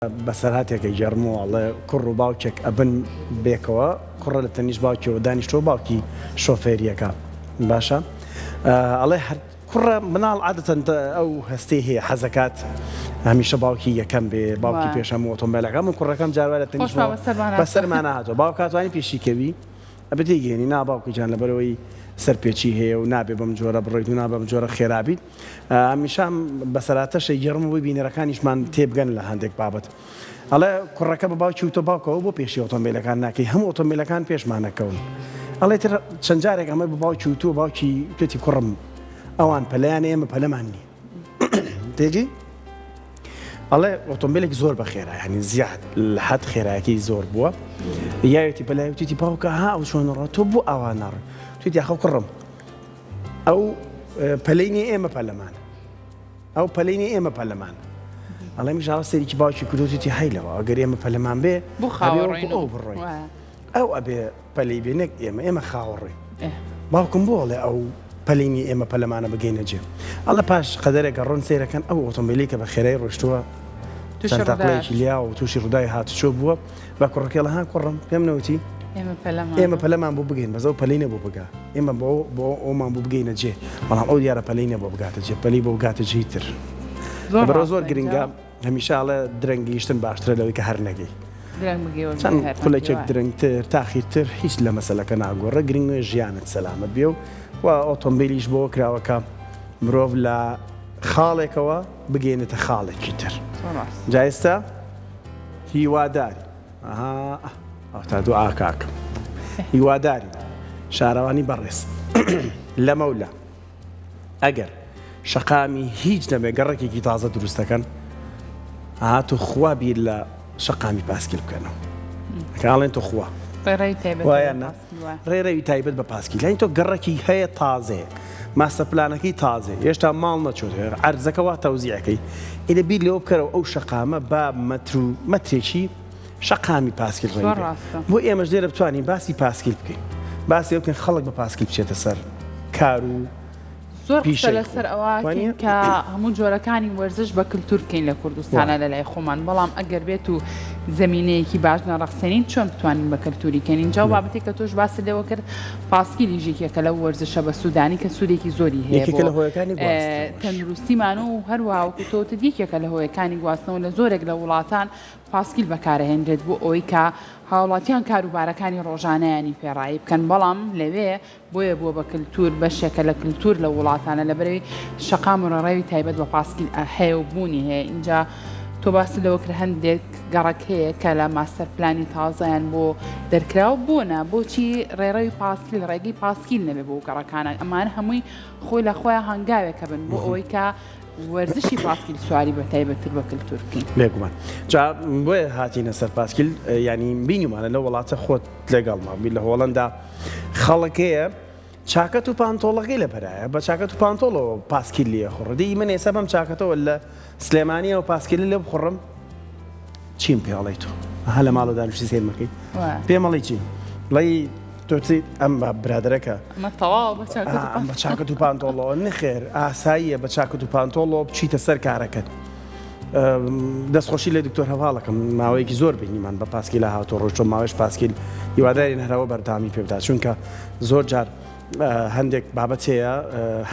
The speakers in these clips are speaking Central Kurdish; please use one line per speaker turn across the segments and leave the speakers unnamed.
بەسەرهاتێک ئەگێڕمەوە ئەڵێ کوڕ و باوکێک ئەبن بێکەوە کوڕە لە تەنیشت باوکیەوە دانیشتووە باوکی شۆفێریەکە باشە ئەڵێ هەر کوڕە مناڵ عادەتەن ئەو هەستەی هەیە حەزەکات هەمیشە باوکی یەکەم بێ باوکی پێش هەموو ئۆتۆمبیلەکە من کوڕەکەم جاروا لە تەنیشت بەسەرمانە هاتووە باوکاتوانی پێشی کەوی ئەبێ تێیگەیەنی نا باوکە گیان لەبەرئەوەی سەرپێچی هەیە و نابێ بەم جۆرە بڕۆیت و نابێ بەم جۆرە خێرا بیت هەمیشە ئەم بەسەرهاتەش ئەیگێڕم بۆی بینەرەکانیشمان تێبگەن لە هەندێک بابەت ئەڵێ کوڕەکە بە باوکی وتە باوکە ئەوە بۆ پێشی ئۆتۆمبیلەکان ناکەی هەموو ئۆتۆمبیلەکان پێشمانەکەون ئەڵێ تر چەند جارێک ئەمە بە باوکی وتووە باوکی وتێتی کوڕم ئەوان پەلەیان ئێمە پەلەمان نییە تێگەی ئەڵێ ئۆتۆمبیلێک زۆر بە خێرا ینی زیاد لە حەد خێراکەی زۆر بووە یاوێتی بەلای وتیتی باوکە ها ئەو چۆن ڕۆ تۆ بۆ ئاوا ناڕۆی توتی یاخە کوڕم ئەو پەلەی نیە ئێمە پەلەمان ئەو پەلەی نیە ئێمە پەلەمان ئەڵێ میژاوە سەرێکی باوکی کردوتیتی هەی لەوە ئەگەر ئێمە پەلەمان بێ
بۆ خاوەڕۆین
ئەو بڕۆین ئەو ئەبێ پەلەی بێ نەک ئێمە ئێمە خاوەڕۆین باوکم بۆ ئەڵێ ئەو پەلەی نیە ئێمە پەلەمانە بگەینە جێ ئەڵێ پاش قەدەرێک ئەڕۆن سەیرەکەن ئەو ئۆتۆمبیلەی کە بە خێرای ڕۆیشتووە چەند تەقلەیەکی لیاوە و تووشی ڕووداوی هاتوچۆ بووە بە کوڕەکەی ئەڵێ ها کوڕم پێم نەوتی ئێمە پەلەمان بوو بگەین بەس ئەو پەلەی نەبوو بگا ئێمە بۆ بۆ ئەومان بوو بگەینە جێ بەڵام ئەو دیارە پەلەی نەبوو بگاتە جێ پەلی بۆ بگاتە جێی تر زۆر زۆر گرنگە هەمیشە ئەڵێ درەنگ گەیشتن باشترە لەوەی کە هەر نەگەی.
درەنگ بگەی وەک
چەند
هەر نەگەی
خولەکێک
وایە.
درەنگتر تاخیرتر هیچ لە مەسەلەکە ناگۆڕێ گرنگ ژیانت سەلامەت بێ و و ئۆتۆمبیلیش بەوە کراوە کە مرۆڤ لە خاڵێکەوە بگەینێتە خاڵێکی تر
زۆر ڕاست.
جا ئێستا هیوادارین ئەها ئەوتا دوعا کاکم هیوادارین شارەوانی بەڕێز لەمەولا ئەگەر شەقامی هیچ نەبێ گەڕەکێکی تازە دروست دەکەن ها توخوا بیر لە شەقامی پاسکیل بکەنەوە کاڵێن توخوا
وایە
ڕێڕەوی تایبەت بە پاسکیل یانی تۆ گەڕەکی هەیە تازەیە ماستەر پلانەکەی تازەیە هێشتا ماڵ نەچۆت عەرزەکە وا تەوزیعەکەی ئیدە بیر لەوە بکەرەوە ئەو شەقامە با مەتر و مەترێکی شەقامی پاسکیل ڕێی بێ بۆ ئێمەش لێرە بتوانین باسی پاسکیل بکەین باسی ئەوە بکەین خەڵک بە پاسکیل بچێتە سەر کار و
زۆر قسە لەسەر ئەوە کە هەموو جۆرەکانی وەرزش بە کللتور بکەین لە کوردستانە لە لای خۆمان بەڵام ئەگەر بێت و زمینەیەکی باش نەڕەخسێنین چۆن بتوانین بە کەلتوری کەین جا بابەتێک کە تۆش باست لێوە کرد پاسکیلی ژێکێکە لەو وەرزشە بە سوودانی کە سوودێکی زۆری هەیە
لە هۆیەکانی
تەندروستیمان و هەروەها وەکو تۆ وتت یەکێکە لە هۆیەکانی گواستنەوە لە زۆرێک لە وڵاتان پاسکیل بەکارئەهێنرێت بۆ ئەوەی کە هاوڵاتیان کاروبارەکانی ڕۆژانەیانی پێ ڕایی بکەن، بەڵام لەوێ بۆیە بووە بە کلتور، بەشێکە لە کلتور لەو وڵاتانە لەبەرئەوەی شەقام و ڕێڕەوی تایبەت بە پاسکیل هەیە و بوونی هەیە، ئینجا تۆ باست لەوە کرد هەندێک گەڕەک هەیە کە لە ماستەر پلانی تازەیان بۆ دەرکراوە، بۆ نا بۆچی ڕێڕەوی پاسکیل ڕێگەی پاسکیل نەبێ بۆ گەڕەکانە، ئەمانە هەمووی خۆی لە خۆیان هەنگاوێکە بن بۆ ئەوەی کە وەرزشی پاسکیل سواری بە تایبەتتر بە کلتور بکەین.
بێگومان جا بۆیە هاتینە سەر پاسکیل یانی بینیمانە لە وڵاتە خۆت لەگەڵما بی لە هۆڵەندا خەڵک هەیە چاکەت و پانتۆڵەکەی لە بەرایە بە چاکەت و پانتۆڵەوە پاسکیل لێ خوڕ دی من ئێستا بەم چاکەتەوە لە سلێمانیەوە پاسکیل لێ بخوڕم چیم پێ ئەڵێی تۆ ئەها لە ماڵە دانیشتی سەیرمەکەی پێم ئەڵێی چی ڵی تۆ چیت ئەم بە برادەرەکە
ئەمە تەواو بە چاکەت و
ئەم بە چاکەت و پانتۆڵەوە نەخێر ئاساییە بە چاکەت و پانتۆڵەوە بچیتە سەر کارەکەت دەستخۆشی لە دکتۆر هەواڵەکەم ماوەیەکی زۆر بینیمان بە پاسکیلا هاتۆ ڕۆیشتۆ ماوەش پاسکیل هیوادارین هەرەوە بەردەوامی پێ بدات چونکە زۆر جار هەندێک بابەت هەیە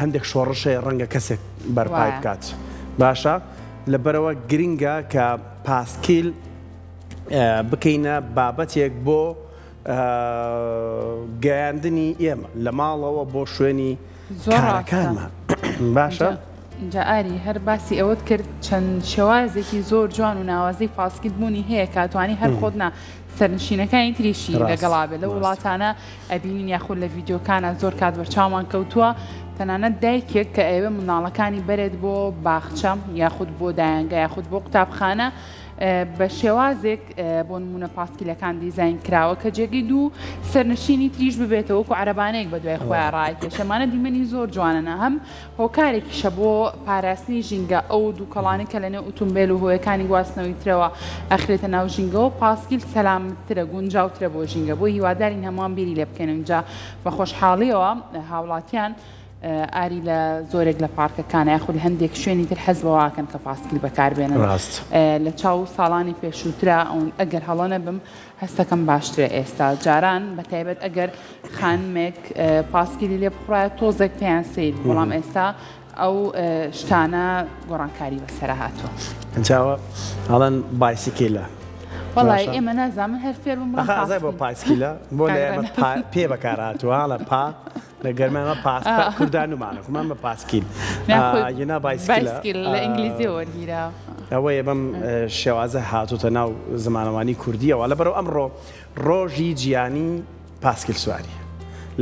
هەندێک شۆڕش هەیە ڕەنگە کەسێک بەرپای بکات باشە لەبەرئەوە گرنگە کە پاسکیل بکەینە بابەتێک بۆ گەیاندنی ئێمە لە ماڵەوە بۆ شوێنی کارەکانمان باشە.
جا ئاری هەر باسی ئەوەت کرد چەند شێوازێکی زۆر جوان و ناوازەی پاسکیل بوونی هەیە کاتوانی هەر خۆت نا سەرنشینەکانی تریشی لەگەڵا بێت لەو وڵاتانە ئەبینین یاخود لە ڤیدیۆکانا زۆر کات بەرچاومان کەوتووە تەنانەت دایکێک کە ئەیەوێ منداڵەکانی بەرێت بۆ باخچە یاخود بۆ دایەنگە یاخود بۆ قوتابخانە بە شێوازێک بۆ نمونە پاسکیلەکان دیزاین کراوە کە جێگەی دوو سەرنشینی تریش ببێتەوە وەکو عەرەبانەیەک بە دوای خۆیان ڕایکێشێ مانە دیمەنی زۆر جوانەنە هەم هۆکارێکیشە بۆ پاراستنی ژینگە، ئەو دووکەڵانەی کە لەنێو ئوتومبێل و هۆیەکانی گواستنەوەی ترەوە ئەخرێتە ناو ژینگەوە، پاسکیل سەلامەتترە، گونجاوترە بۆ ژینگە، بۆیە هیوادارین هەمووان بیری لێ بکەینەوە، ئینجا بە خۆشحاڵییەوە هاوڵاتیان. ئاری لە زۆرێک لە پارکەکانە یاخود لە هەندێک شوێنی تر حەز بەوە ئەکەن کە پاسکیل بەکاربێنن
ڕاست.
لە چاو ساڵانی پێشووترا ئەگەر هەڵە نەبم هەستەکەم باشترە ئێستا جاران بە تایبەت ئەگەر خانمێک پاسکیلی لێ بخوڕایە تۆزێک پێیان سەیر بوو بەڵام ئێستا ئەو شتانە گۆڕانکاری بەسەرا هاتووە.
جاوە ئەڵێن بایسکیلە.
وەڵای ئێمە نازانم من هەر فێر بووم بڵێم
ئەخە ئازای بۆ پایسکیلە بۆ لە ئێمە پا پێ بەکار هاتووە ئەڵێ پا لە گەرمانە پاس کوردانومانە کومان بە پاسکیل ینا بایسکیل
لە ئینگلیزیەوە وەرگیرا.
ئەوەیە بەم شێوازە هاتوتە ناو زمانەوانی کوردیەوە لەبەرئەوە ئەمڕۆ ڕۆژی جیانی پاسکیل سواری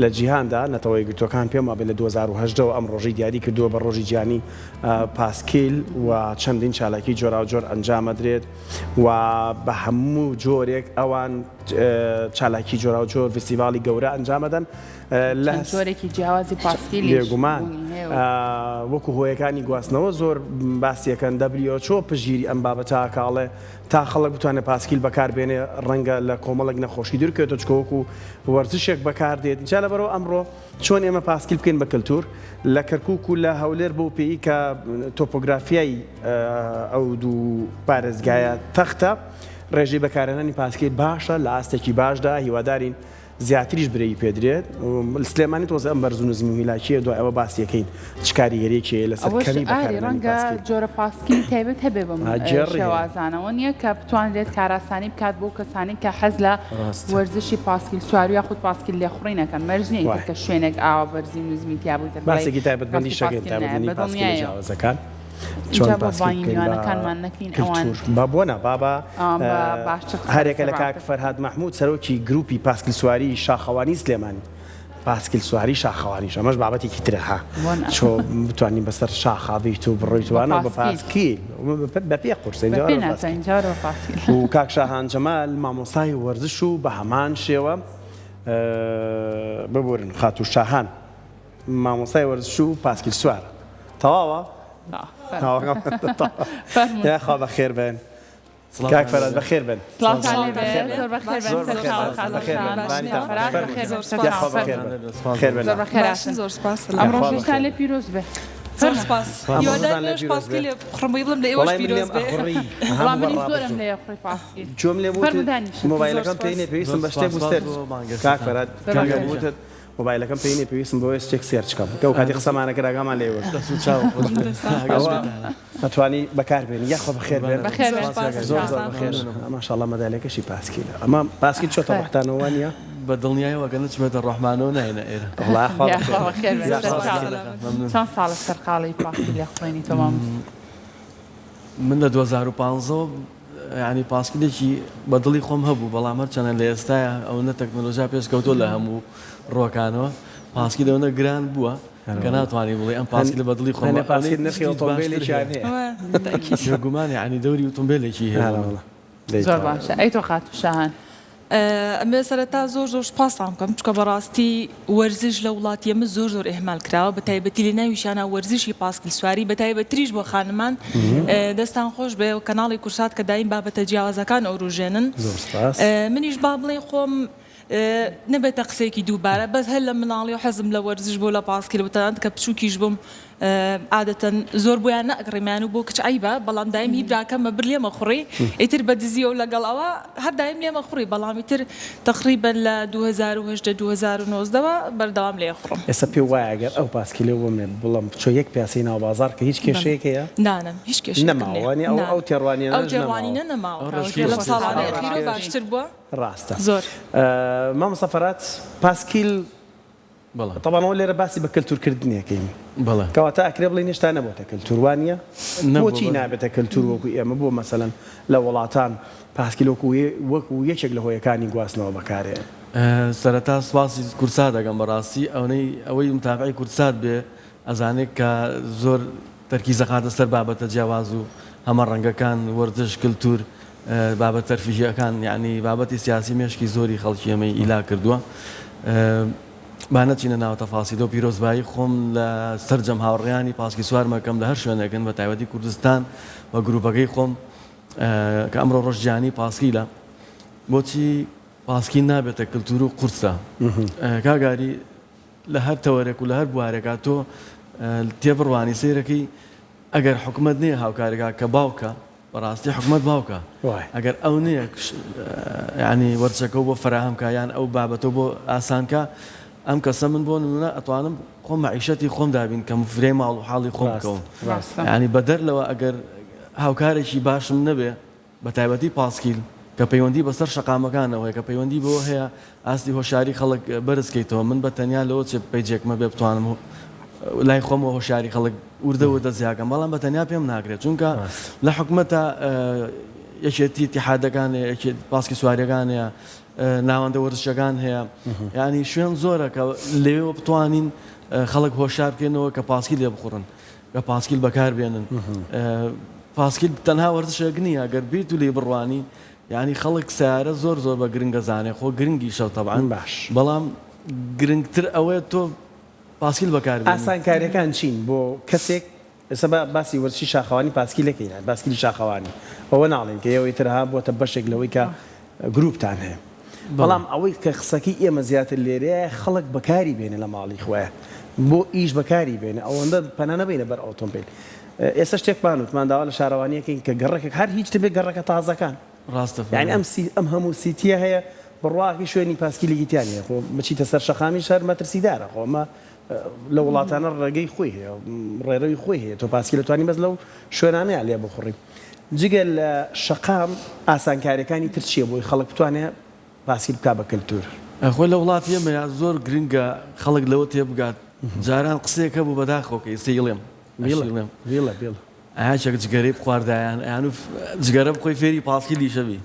لە جیهاندا نەتەوە یەکگرتووەکان پێم وابێت لە 2018 ەوە ئەم ڕۆژەی دیاری کردووە بە ڕۆژی جیهانی پاسکیل و چەندین چالاکی جۆراوجۆر ئەنجامەدرێت و بە هەموو جۆرێک ئەوان چالاکی جۆراوجۆر فیستیڤاڵی گەورە ئەنجامەدەن
لە جۆرێکی جیاوازی پاسکیلیش
بێگومان وەکو هۆیەکانی گواستنەوە زۆر باسیەکەن WHO پشتگیری ئەم بابەتە ئەکا ئەڵێ تا خەڵک بتوانێت پاسکیل بەکار بێنێ ڕەنگە لە کۆمەڵێک نەخۆشی دوورکەوێتەوە چونکە وەکو وەرزشێک بەکار دێت جا لەبەرئەوە ئەمڕۆ چۆن ئێمە پاسکیل بکەین بە کەلتور لە کەرکوک و لە هەولێر بەو پێی کە تۆپۆگرافیای ئەو دوو پارێزگایە تەختە ڕێژەی بەکارهێنانی پاسکیل باشە لە ئاستێکی باشدا هیوادارین زیاتریش برەوی پێدرێت سلێمانی تۆزێ ئەم بەرز و نزمی و هیلاکیە دوای ئەوە باسی ئەکەین چ کاریگەریەکی هەیە لەسەر
ئەوەش
کەمی
ئاری
بەکارهێنانی
ڕەنگە
پاسکیل.
جۆرە پاسکیلی تایبەت هەبێ بەم
گێڕی هەیە.
شێوازانەوە نییە کە بتوانرێت کارئاسانی بکات بۆ کەسانی کە حەز لە
ڕاستە.
وەرزشی پاسکیل سواری یاخود پاسکیل لێخوڕین ئەکەن مەرج نییە ئیتر
وایە.
کە شوێنێک ئاوا بەرزی و نزمی تیا بوو ئیتر بڵێی
باسێکی تایبەتمەندیش
ڕەختی
ئەکەین
پاسکیل نایە
تایبەتمەندی پاسکیلە
بەدڵنیایەوە.
جیاوازەکان. چۆن
ئینجا بۆ
پاسکیل
بانگی
بکەین بە
میوانەکانمان نەکەین ئەوان
کلتور با بۆ نا بابا
ئا بە باشتر قسە
هەرێکە
لەسەر
لە کاک
بابەتەکە.
فەرهاد مەحمود سەرۆکی گروپی پاسکیل سواری شاخەوانی سلێمانی پاسکیل سواری شاخەوانیش ئەمەش بابەتێکی ترە ها
بۆ نا
چۆ بتوانین بەسەر شاخا بیت و بڕۆیت
بە
وانە بە
پاسکیل
پاسکیل بە پێ قورسە
بە
ئینجا
پێ
وەرە بە پاسکیل
ناتوانین جا وەرە بە پاسکیل.
و کاک شاهان جەمال مامۆستای وەرزش و بە هەمان شێوە ببورن خاتوو شاهان مامۆستای وەرزش و پاسکیل سوار تەواوە؟ یاخوا بەخێر بێن کاک فەرهاد بەخێر بێن.
سڵاوتان لێ بێ زۆر بەخێر بێن سەرچاوە خاتوو شاهان فەرهاد بەخێر بێن سەرچاوە فەرموو. زۆر بەخێر هاتن ئەم ڕۆژەشتان لێ پیرۆز بێ.
زۆر سپاس هیوادارم ئێوەش پاسکیل لێ بخوڕم بۆی بڵێم لە ئێوەش پیرۆز بێ.
وەڵا منیش زۆرم لێ ئەخوڕی پاسکیل.
گوێم لێ بوو
فەرموو دانیشن.
مۆبایلەکەم پێی نیە پێویستم بە شتێک بوو search کاک فەرهاد وتت مۆبایلەکەم پێی نیە پێویستم بەوەیە شتێک search کەم کە ئەو کاتی قسەمانە کرد ئاگامان لێ بوو.
دەست و چاو خۆش بێت.
ئەوە ئەتوانی بەکار بێنی یاخوا بەخێر بێن.
بەخێر بێن.
زۆر زۆر بەخێر. ماشاءاللە مەدالەکەشی پاسکیلە. ئەمە پاسکیل چۆتە ڕۆحتانەوە وانیە؟
بە دڵنیایەوە گەر نەچمێتە ڕۆحمانەوە نایەنە ئێرە.
وەڵا یاخوا
یاخوا بەخێر بێن.
یاخوا
سەرچاو.
بەخێر.
مەمنون.
چەند ساڵە سەرقاڵی پاسکیل لێخوڕینی تۆ مامۆستا؟
من لە 2015 یانی پاسکیلێکی بە دڵی خۆم هەبوو بەڵام هەرچەنە لە ئێستایا ئەوەندە تەکنۆلۆژیا پێشکەوتووە لە هەموو ڕووەکانەوە پاسکیل ئەوەندە گران بووە کە ناتوانانی بڵێ ئەم پاسکیلە بە دڵی خۆم
هەنێ پاسکیل نرخی ئۆتۆمبیلێکیان هەیە
بێگومان یانی دەوری ئۆتۆمبیلێکی هەیە
زۆر باشە ئەی تۆ خاتوو شاهان.
ئەمەوێ سەرەتا زۆر زۆر سوپاستان بکەم چونکە بەڕاستی وەرزش لە وڵاتی ئێمە زۆر زۆر ئیهمال کراوە بە تایبەتی لە ناویشیانا وەرزشی پاسکیل سواری بە تایبەتریش بۆ خانمان دەستان خۆش بێ و کەناڵی کورسات کە دایم بابەتە جیاوازەکان ئەوروژێنن
زۆر سوپاس.
منیش با بڵێین خۆم نەبێتە قسەیەکی دووبارە بەس هەر لە مناڵیەوە حەزم لە وەرزش بوو لە پاسکیل و تەنانەت کە بچووکیش بووم عادەتەن زۆر بۆیان نەئەکڕیمان و بۆ کچ عەیبە بەڵام دایم هی براکەم ئەبرد لێمە خوڕی ئیتر بە دزیەوە لەگەڵ ئەوە هەر دایم لێمە خوڕی بەڵام ئیتر تەقریبەن لە 2018 2019 وە بەردەوام لێ ئەخوڕم.
ئێستا پێو وایە گەر ئەو پاسکیلەو بۆمێ بڵێم بچۆ یەک پیاسەی ناو بازاڕ کە هیچ کێشەیەک هەیە؟
نا نا هیچ کێشەیەکم نیە
نەماوە وانیە ئەو
نا
ئەو تێڕوانینەش
ئەو
نەماوە.
تێڕوانینە نەماوە
ئەو ڕەشکەی
لەم ساڵانەی
ئەو
ئەخیرەوە
ڕەشکەیەش
باشتر بووە
ڕاستە
زۆر.
مامۆستا فەرات پاسکیل
بەڵێ.
تەبعەن ئەوە لێرە باسی بە کەلتوور کردنی ئەکەین.
بەڵێ.
کەواتە ئەکرێ بڵێین هێشتا نەبۆتە کەلتوور وا نییە؟
نەبووە
بۆچی
بەس.
نابێتە کەلتوور وەکوو ئێمە بۆ مەسەلەن لە وڵاتان پاسکیل وەکوو وەکوو یەکێک لە هۆیەکانی گواستنەوە بەکارێ؟
سەرەتا سوپاسی کوردسات ئەکەم بەڕاستی ئەونەی ئەوەی متابعەی کوردسات بێ ئەزانێ کە زۆر تەرکیز ئەخاتە سەر بابەتە جیاواز و هەمە ڕەنگەکان وەرزش کلتور بابەت تەرفیهیەکان یانی بابەتی سیاسی مێشکی زۆری خەڵکی ئێمەی ئیلا کردووە با نەچینە ناو تەفاسیلەوە پیرۆزبایی خۆم لە سەرجەم هاوڕێیانی پاسکی سوار مەکەم لە هەر شوێنێکن بە تایبەتی کوردستان و گروپەکەی خۆم کە ئەمڕۆ ڕۆژ جیهانی پاسکیلە بۆچی پاسکیل نابێتە کلتور و قورسە کاک ئاری. لە هەر تەوەرێک و لە هەر بوارێکا تۆ تێبڕوانی سەیرەکەی ئەگەر حکومەت نییە هاوکاریکا کە باوکە بەڕاستی حکومەت باوکە ئەگەر ئەو نییە یانی وەرزشەکەو بۆ فەراهەم کا یان ئەو بابەتەو بۆ ئاسان کا ئەم کەسە من بۆ نمونە ئەتوانم خۆم مەعیشەتی خۆم دابین کەم و فریای ماڵ و حاڵی خۆم بکەوم یانی بەدەر لەوە ئەگەر هاوکارێکی باشم نەبێ بەتایبەتی پاسکیل کە پەیوەندی بەسەر شەقامەکانەوە هەیە، کە پەیوەندی بەوە هەیە ئاستی هۆشیاری خەڵک بەرز کەیتەوە، من بە تەنیا لەوە چێ پەیجێکم هەبێ بتوانم لای خۆمەوە هۆشیاری خەڵک وردە وردە زیاکەم، بەڵام بە تەنیا پێم ناکرێت، چونکە لە حکومەتە یەکێتی ئیتیحادەکان هەیە، یەکێتی پاسکی سواریەکان هەیە، ناوەندە وەرزشیەکان هەیە، یانی شوێن زۆرە کە لەوێوە بتوانین خەڵک هۆشیار بکەینەوە کە پاسکیل لێ بخوڕن. کە پاسکیل بەکار بێنن پاسکیل تەنها وەرزشێک نییە گەر بیت و لێی بڕوانی یعنی خەڵک سیارە زۆر زۆر بە گرنگە زانێ خۆ گرنگیشە تەبعەن
باش
بەڵام گرنگتر ئەوەیە تۆ پاسکیل بەکار بێنی.
ئاسانکاریەکان چین بۆ کەسێک ئێستا با باسی وەرزشی شاخەوانی پاسکیلەکەین باسکیلی شاخەوانی ئەوە ناڵێین کە ئێوە ئیتر ها بۆتە بەشێک لەوەی کە گروپتان هەیە بەڵام ئەوەی کە قسەکەی ئێمە زیاتر لێرەیە خەڵک بەکاری بێنێ لە ماڵی خۆیان بۆ ئیش بەکاری بێنێ ئەوەندە پەنا نەبەینە بەر ئۆتۆمبیل ئێستا شتێکمان وتمان داوا لە شارەوانیەکەین کە گەڕەکێک هەر هیچ نەبێ گەڕەکە تازەکان
ڕاستە
یانی ئەم سی ئەم هەموو سیتیە هەیە بڕواکەی شوێنی پاسکیلێکی تیا نییە خۆ بچیتە سەر شەقامیش هەر مەترسیدارە خۆ ئەمە لە وڵاتانە ڕێگەی خۆی هەیە ڕێرەوی خۆی هەیە تۆ پاسکیل توانی بەس لەو شوێنانەیە لێ بخوڕی جگە لە شەقام ئاسانکاریەکانی تر چیە بۆی خەڵک بتوانێ پاسکیل بکا بە کەلتور؟
خۆی لە وڵاتی ئێمەیا زۆر گرنگە خەڵک لەوە تێبگات جاران قسەیەک هەبوو بەداخەوە کە ئێستا ئیڵێم
ئەشیڵێم بیڵێ بیڵێ.
ئەیان جگەرەی بخواردایان ئەیان و جگەرە بخۆی فێری پاسکیلیشە بی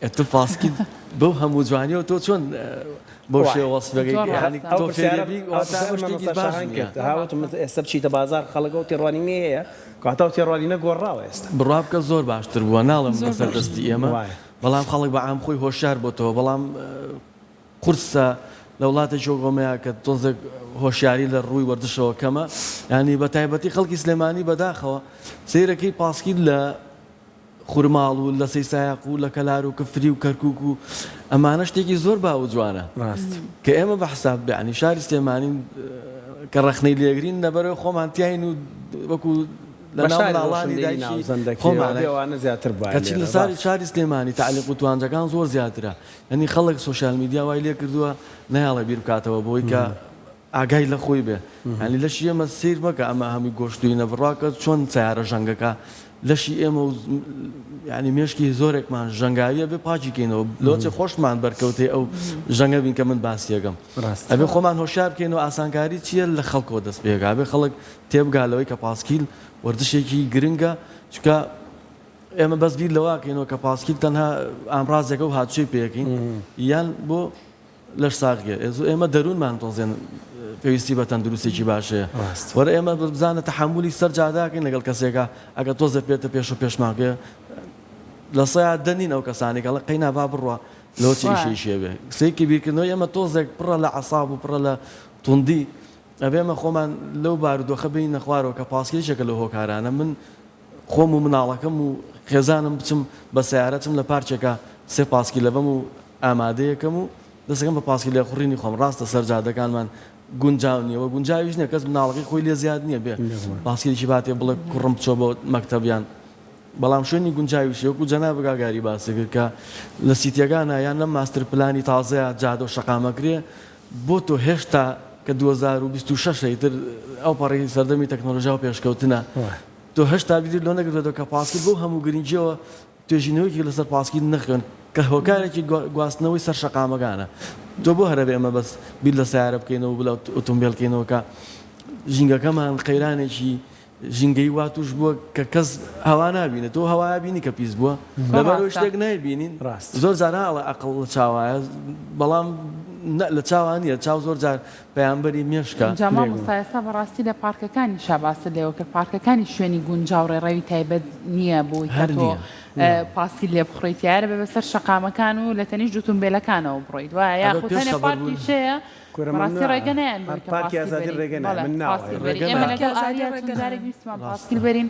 ئێ تو پاسکیل بەو هەموو جوانیەوە تۆ چۆن بەو شێوە وەسف دەکەی یانی
ئەو
تۆ
پرسیارە
فێری بی
ئەو
واتە
پرسیارە
ئەو شتێکی
مامۆستا
باش
شاهان
نییە.
کرد ها وتم ئێستا بچیتە بازاڕ خەڵک ئەو تێڕوانینەی هەیە کەواتە ئەو تێڕوانینە گۆڕاوە ئێستا.
بڕوا بکە زۆر باشتر بووە ناڵێم
زۆر
بەسەر
باشتر
دەستی ئێمە
وایە.
بەڵام خەڵک بە عام خۆی هۆشیار بۆتەوە بەڵام قورسە لە وڵاتێکی وەک ئەمەیا کە تۆزێک هۆشیاری لە ڕووی وەرزشەوە کەمە یانی بە تایبەتی خەڵکی سلێمانی بەداخەوە سەیرەکەی پاسکیل لە خورماڵ و لە سەیسایەق و لە کەلار و کفری و کەرکوک و ئەمانە شتێکی زۆر باو و جوانە
ڕاست.
کە ئێمە بە حساب یانی شاری سلێمانی کە ڕەخنەی لێگرین لەبەرەوەی خۆمان تیاین و وەکو لە
بە
ناو
شاری
مناڵانی
ڕۆشنبیری
دایکی
ناوزەند دەکرێ و
خۆمانە
بێ ئەوانە زیاتر بوایە
کەچی
لێرە
لە ساری
ڕاست.
شاری سلێمانی تەعلیق و توانجەکان زۆر زیاترە یانی خەڵک سۆشیال میدیا وای لێ کردووە نایەڵێ بیر بکاتەوە بۆی کە ئاگای لە خۆی بێ یانی لەشی ئێمە سەیر مەکە ئەمە هەمووی گۆشت و ئینە بڕواکە چۆن سەیارە ژەنگەکە لەشی ئێمە و یانی مێشکی زۆرێکمان ژەنگاویە بێ پاکی کەینەوە لۆچێ خۆشمان بەرکەوتەی ئەو ژەنگە بین کە من باسیەکەم ئەبێ خۆمان هۆشیار بکەینەوە ئاسانکاری چییە لە خەڵکەوە دەست پێکا بێ خەڵک تێبگا لەوەی کە پاسکیل وەرزشێکی گرنگە چونکە ئێمە بەس بیر لەوە کەینەوە کە پاسکیل تەنها ئامرازێکە و هاتوچۆی پێکەین یان بۆ لەش ساغیە ئێزو ئێمە دەروونمان تۆزێن پێویستی بە تەندروستێکی باش هەیە وەرە ئێمە بزانە تەحەمولی سەر جاداکەین لەگەڵ کەسێکا ئەگەر تۆزێ پێتە پێش و پێشمان بێ لە سەیا دە نین ئەو کەسانێک ئەڵێ قەینا با بڕوا لەوە چ ئیشێکی هەبێ سێکی بیرکردنەوەی ئێمە تۆزێک پڕە لە عەساب و پڕە لە توندی ئەبێ ئێمە خۆمان لەو بارودۆخە بێینە خوارەوە کە پاسکیل یەکێکە لەو هۆکارانە من خۆم و مناڵەکەم و خێزانم بچم بە سەیارە چم لە پارکێکا سێ پاسکیلە بەم و ئامادەیەکەم و دەستەکەم بە پاسکیل لێخوڕینی خۆم ڕاستە سەر جادەکانمان گونجاو نییە و گونجاویش نییە کەس مناڵەکەی خۆی لێ زیاد نییە بێ پاسکیلێکی باتێ بڵێ کوڕم بچۆ بۆ مەکتەب یان بەڵام شوێنی گونجاویش وەکو جەنابت کاک ئاری باسی کرد کە لە سیتیەکانا یان لەم ماستر پلانی تازەیا جادە و شەقامەکرێ بۆ تۆ هێشتا کە 2026 ئیتر ئەوپەڕی سەردەمی تەکنۆلۆژیا و پێشکەوتنە تۆ هێشتا بیرت لۆ نەکردۆتەوە کە پاسکیل بەو هەموو گرنگیەوە توێژینەوەیەکی لەسەر پاسکیل نەخوێن کە هۆکارێکی گواستنەوەی سەر شەقامەکانە تۆ بۆ هەرەبێ ئێمە بەس بیر لە سەیارە بکەینەوە و لە ئۆتۆمبێل بکەینەوە کە ژینگەکەمان قەیرانێکی ژینگەی وا توش بووە کە کەس هەوا نابینێت تۆ هەوا بینی کە پیس بووە لەبەرەوەی شتێک نایبینین زۆر جار ئەڵێ ئەقڵ لە چاوایە بەڵام لە چاوا نییە چاو زۆر جار پەیامبەری مێشکە.
ئینجا مامۆستا ئێستا بەڕاستی لە پارکەکانیشا باست لێوە کرد پارکەکانی شوێنی گونجاو ڕێڕەوی تایبەت نییە بۆی کە
هەر
تۆ
نییە.
پاسکیل لێ بخوڕیت یارە بێ بەسەر شەقامەکان و لە تەنیشت ئوتومبێلەکانەوە بڕۆیت وایە
ئەبێ
یاخود
پێش
هەنێ
خەبەر بوون.
پارکیش هەیە
کورە
بەڕاستی
مەمنوعە
ڕێگە نایەن
هەر
بۆی کە
پارکی
پاسکیل
ئازادی
بەری
ڕێگە نایە
بەڵێ
من ناوە
پاسکیل بەری
ڕێگە
ئێمە
نایە.
لەگەڵ
پارکی ئازادی
ئاریا
ڕێگە
چەند
نایە.
جارێک ویستمان
ڕاستە.
پاسکیل بەرین.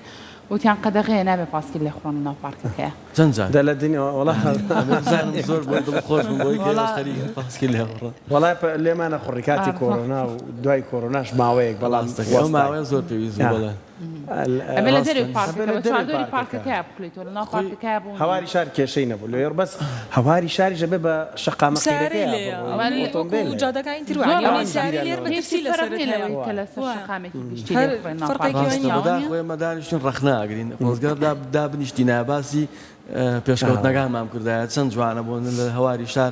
وتیان قەدەغەیە نابێ پاسکیل لێخوڕن لەناو پارکەکەیا.
چەند جار؟
دە لە دنیا وەڵا
بزانم زۆر بۆی دڵ خۆش بووم بۆی کە خەریکن پاسکیل لێخوڕن.
وەڵا لێمانە خوڕی کاتی کۆرۆنا و دوای کۆرۆناش ماوەیەک بەڵام
ئەو ماوەیە زۆر پێویست بوو بەڵێ.
ئەبێ لە دەرەوەی پارکەکە بە چواردەوری پارکەکەیا بخولێیتەوە لەناو پارکەکەیا بوون.
هەواری شار کێشەی نەبوو لێ بەس هەواری شاریش ئەبێ بە شەقامە
سەیارەی
قیرەکەیا
لێیە
بڕۆی
ئەوانەی
ئۆتۆمبێل
وەکوو
هەیە.
جادەکانی تر
زۆر
وایە
ئەوان
ئەوەی سەیارەی لێر
هیچ
مەترسی
فەرق
لەسەرت
نییە
هەیە
لەوەی کە لەسەر
وایە
شەقامێکی گشتی
هەر
لێ بخوڕێن ناو
فەرقێکی
پارکەکە
وای
ڕاستە
نییە.
وانیە؟
بەداخەوە ئێمە دانیشتین ڕەخنە ئەگرین خۆزگە دابنیشتینایە باسی پێشکەوتنەکانمان بکردایە چەند جوانە بۆ لە هەواری شار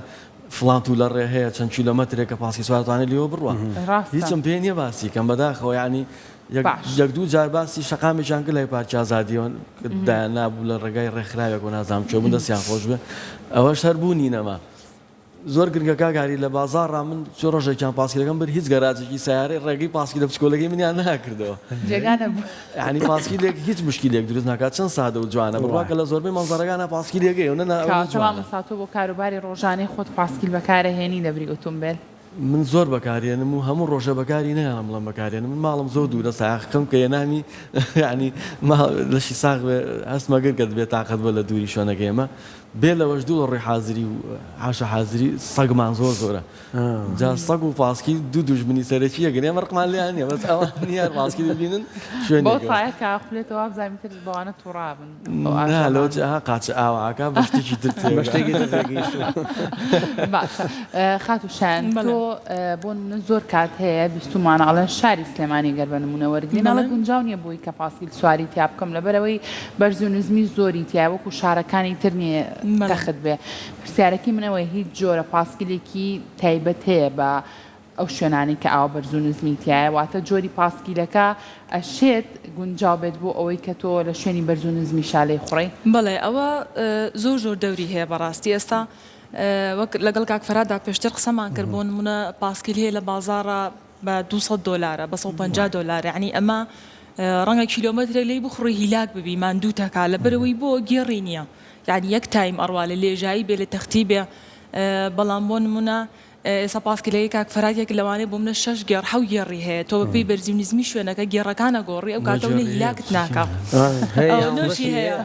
فڵان توولە ڕێ هەیە چەند کیلۆمەترێک کە پاسکی سوار توانێت لێوە بڕوا
ڕاستە.
هیچم پێ نییە باسی کەم بەداخەوە یعنی یەک
باش.
یەک دوو جار باسی شەقامێکیان کرد لای پارکی ئازادیەوە کە دایان نابوو لە ڕێگای ڕێکخراوێک و نازانم کوێ بوون دەستیان خۆش بێ ئەوەش هەر بوونی نەما زۆر گرنگە کاک هاری لە بازاڕا من چۆ ڕۆژێکیان پاسکیلەکەم برد هیچ گەراجێکی سەیارەی ڕێگەی پاسکیلە بچکۆلەکەی منیان نەکردەوە
جێگا نەبوو.
یعنی پاسکیلێک هیچ مشکیلێک دروست ناکات چەند سادە و جوانە بڕوا کە لە زۆربەی مەنزەرەکانا پاسکیلێک هەیە و نە نا ئەوەندە
کەواتە
جوانە.
مامۆستا تۆ بۆ کاروباری ڕۆژانەی خۆت پاسکیل بەکارەهێنی لەبری ئۆتۆمبێل؟
من زۆر بەکارێنم و هەموو ڕۆژێ بەکاری نایەنم بڵێم بەکارێنم من ماڵم زۆر دوورە سایەقەکەم کە هێنامی یعنی لەشی ساغ بێ هەستمە کرد کە بێ تاقەت بووە لە دووری شوێنەکەی ئێمە بێ لەوەش دوو لە ڕووی حازری و حاشا حازری سەگمان زۆر زۆرە جا سەگ و پاسکیل دوو دوژمنی سەرەکی یەکن ئێمە ڕقمان لێیان نییە بەس ئەوان نییە پاسکیل ببینن شوێن
بەو
یەکەوە.
تایە کە ئەخولێتەوە وابزانم ئیتر بەوانە توڕابن.
نا لەوە چ ئەها قاچە ئاوا ئەکا بە شتێکی تر
بە شتێکی تر تێگەیشتووم.
باشە خاتوو شایان
بەڵێ.
تۆ بۆ نمونە زۆر کات هەیە بیستومانە ئەڵێن شاری سلێمانی گەر بە نمونە وەرگرین ئەڵێ گونجاو نییە بۆی کە پاسکیل سواری تیا بکەم لەبەرئەوەی بەرز و نزمی زۆری تیایە وەکو شارەکانی تر نییە
بەڵێ.
تەخت بێ پرسیارەکەی من ئەوەیە هیچ جۆرە پاسکیلێکی تایبەت هەیە بە ئەو شوێنانەی کە ئاوا بەرز و نزمی تیایە واتە جۆری پاسکیلەکە ئەشێت گونجاو بێت بۆ ئەوەی کە تۆ لە شوێنی بەرز و نزمیشا لێی خوڕی؟
بەڵێ ئەوە زۆر زۆر دەوری هەیە بەڕاستی ئێستا وەک لەگەڵ کاک فەرهاددا پێشتر قسەمان کرد بۆ نمونە پاسکیل هەیە لە بازاڕا بە 200 دۆلارە بە 150 دۆلارە یعنی ئەمە ڕەنگە کیلۆمەترێک لێی بخوڕی هیلاک ببی ماندووتەکا لەبەرئەوەی بۆ گێڕی نییە یعنی یەک تایم ئەڕوا لە لێژایی بێ لە تەختی بێ بەڵام بۆ نمونە ئێستا پاسکیلەکەی کاک فەرهاد یەک لەوانەیە بۆ منە شەش گێڕ حەو گێڕی هەیە تۆ بەپێی بەرزی و نزمی شوێنەکە گێڕەکان ئەگۆڕی ئەو کاتە ونە هیلاکت ناکا ئەوە نۆشی هەیە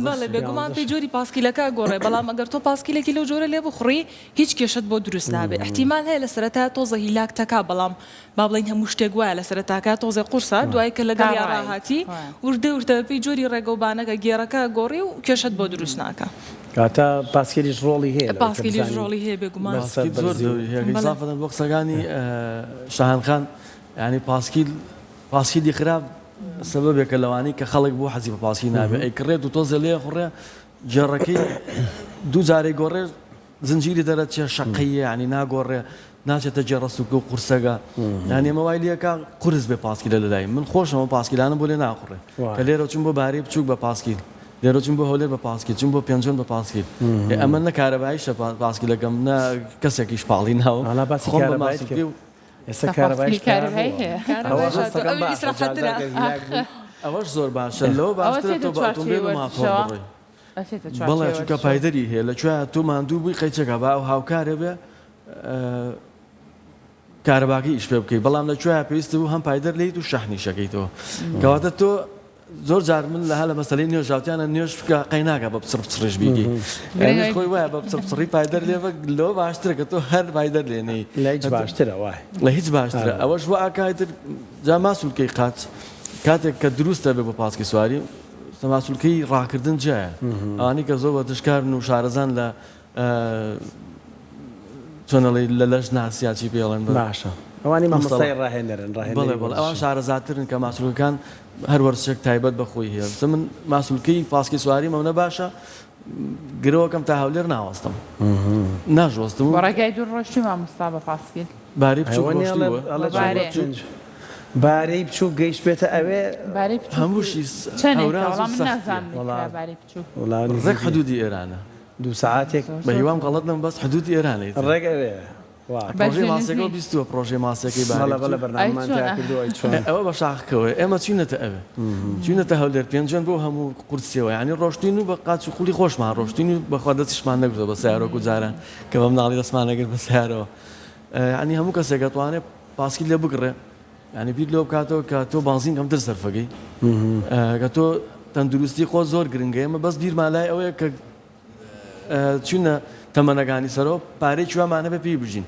بەڵێ بێگومان پێی جۆری پاسکیلەکە ئەگۆڕێ بەڵام ئەگەر تۆ پاسکیلێکی لەو جۆرە لێ بخوڕی هیچ کێشەت بۆ دروست نابێ ئیحتیمال هەیە لە سەرەتا تۆزە هیلاک تەکا بەڵام با بڵێین هەموو شتێک وایە لە سەرەتاکە تۆزێ قورسە دوای کە
تا
لەگەڵیا
ڕایت
ڕاهاتی
وایە.
وردە وردە بەپێی جۆری ڕێگەوبانەکە گێڕەکە ئەگۆڕی و کێشەت بۆ دروست ناکا.
کەواتە پاسکیلیش ڕۆڵی هەیە لەوەی کە
پاسکیلیش
بزانی
ڕۆڵی هەیە بێگومان.
بەسەر
پاسکیل زۆر
بەرزی و
دەوری هەیە
بەڵێ.
ئیزافەتەن بۆ قسەکانی شاهان خان یانی پاسکیل پاسکیلی خراپ سەبەبێکە لەوانەی کە خەڵک بۆ حەزی بە پاسکیل نابێ ئەیکڕێت و تۆزێ لێ ئەخوڕێ گێڕەکەی دوو جارەی گۆڕێ زنجیری دەرەچێ شەقەیە یانی ناگۆڕێ ناچێتە گێڕە سوکە و قورسەگە یانی ئەمە وای لێکا قورس بێ پاسکیلە لەلای من خۆشم ئەو پاسکیلانە بۆ لێ ناخوڕێ کە لێرە چوون بۆ بارەی بچووک بە پاسکیل لێرە چوون بۆ هەولێر بە پاسکیل چوون بۆ پێنجوێن بە پاسکیل ئەمە نە کارەباییشە پاسکیلەکەم نە کەسێکیش پاڵی ناوم
وەڵا باسی
خۆم بە
کارەباییت
ماسولکەی
کرد
و
ئێستا
ئێستا
کارەباییش
پاسکیلی کارەبایی
پەیا
هەیە
بووە
کارەبایش
ئەوە
هاتووە
هەستەکەم
ئەوی
باشە
ئیسراحەتترە
جار جار گەر هیلاک بووی
ئەوەش زۆر باشە لەوە
ئەوە
باشترە
چێتە
تۆ بە
چوارچێوەی
ئۆتۆمبێل و ماتۆڕ
وەرزشەوە
بڕۆی
ئەچێتە
بەڵێ
چوارچێوەی
چونکە
وەرزشەوە
پایدەری هەیە لە کوێ تۆ ماندوو بووی قەیچەکە با ئەو هاوکارێ بێ کارەباکەی ئیش پێ بکەی بەڵام لە کوێ پێویست بوو هەم پایدەر لێیت و شەحنیش ئەکەیتەوە کەواتە تۆ زۆر جار من لە هەلە مەسەلەی نوێژ هاوتیانە نوێژ بکە قەی ناکە بە پچڕ پچڕیش بیکەی نوێژ خۆی وایە بە پچڕ پچڕی پایدەر لێ بە لەوە باشترە کە تۆ هەر پایدەر لێ نەی
لە هیچ باشترە وایە
لە هیچ باشترە ئەوەش وا ئەکا ئیتر جا ماسولکەی قاچ کاتێک کە دروستە بێ بۆ پاسکی سواری ماسولکەی ڕاکردن جیایە ئەوانەی کە زۆر وەرزشکارن و شارەزان لە چۆن ئەڵێی لە لەش ناسیا چی پێ ئەڵێن بە
باشە ئەوانی مامۆستای ڕاهێنەرن ڕاهێنەری
بەڵێ بەڵێ ئەوان
وەرزشین.
شارەزاترن کە ماسولکەکان هەر وەرزشێک تایبەت بە خۆی هەیە بسە من ماسولکەی پاسکی سواریم ئەونە باشە گرەوەکەم تا هەولێر ناوەستم ناژۆستم
بۆ ڕێگای دوور ڕۆشتوی مامۆستا بە پاسکیل؟
بارەی بچوک
ئەوە نیە ئەڵێ
ڕۆشتووە
ئەڵێ
بە
چۆن
بارەیە.
بچوک بارەی بچوک گەیشتبێتە ئەوێ
بارەی بچوک
هەمووشی
چەنێکە
هەوراز
وەڵا
و
من
سەختیە
نازانم
وەڵا
کە بارەی بچوک
وەڵا
ڕێک
نزیکی
حدودی ئێرانە.
دوو سەعاتێک.
بە هیوام غەڵەت نەبم بەس حدودی ئێرانە ئیتر.
ڕێک ئەوێ وا.
پڕۆژەی
بەرزی
ماسیەکەو
نزمی.
بیستووە پڕۆژەی ماسیەکەی بارەی
بەڵێ بەڵێ
بچوک.
ئەی
بەرنامەمان تیا
چۆنە؟
کردووە ئەی چۆن.
ئەوە بە شاخکەوەیە ئێمە چوینەتە ئەوێ چوینەتە هەولێر پێنجوێن بەو هەموو قورسیەوە یانی ڕۆشتین و بە قاچ و قوڵی خۆشمان ڕۆشتین و بەخوا دەستیشمان نەگرتووە بە سەیارە وەکو جاران کە بە مناڵی دەستمان ئەگرت بە سەیارەوە یانی هەموو کەسێک ئەتوانێ پاسکیل لێ بگڕێ یانی بیر لەوە بکاتەوە کە تۆ بانزین کەمتر سەرفەکەی کە تۆ. تەندروستی خۆ زۆر گرنگە ئێمە بەس بیرمان لای ئەوەیە کە چوینە تەمەنەکانی سەرەوە پارەیەکی وامان هەبێ پێی بژین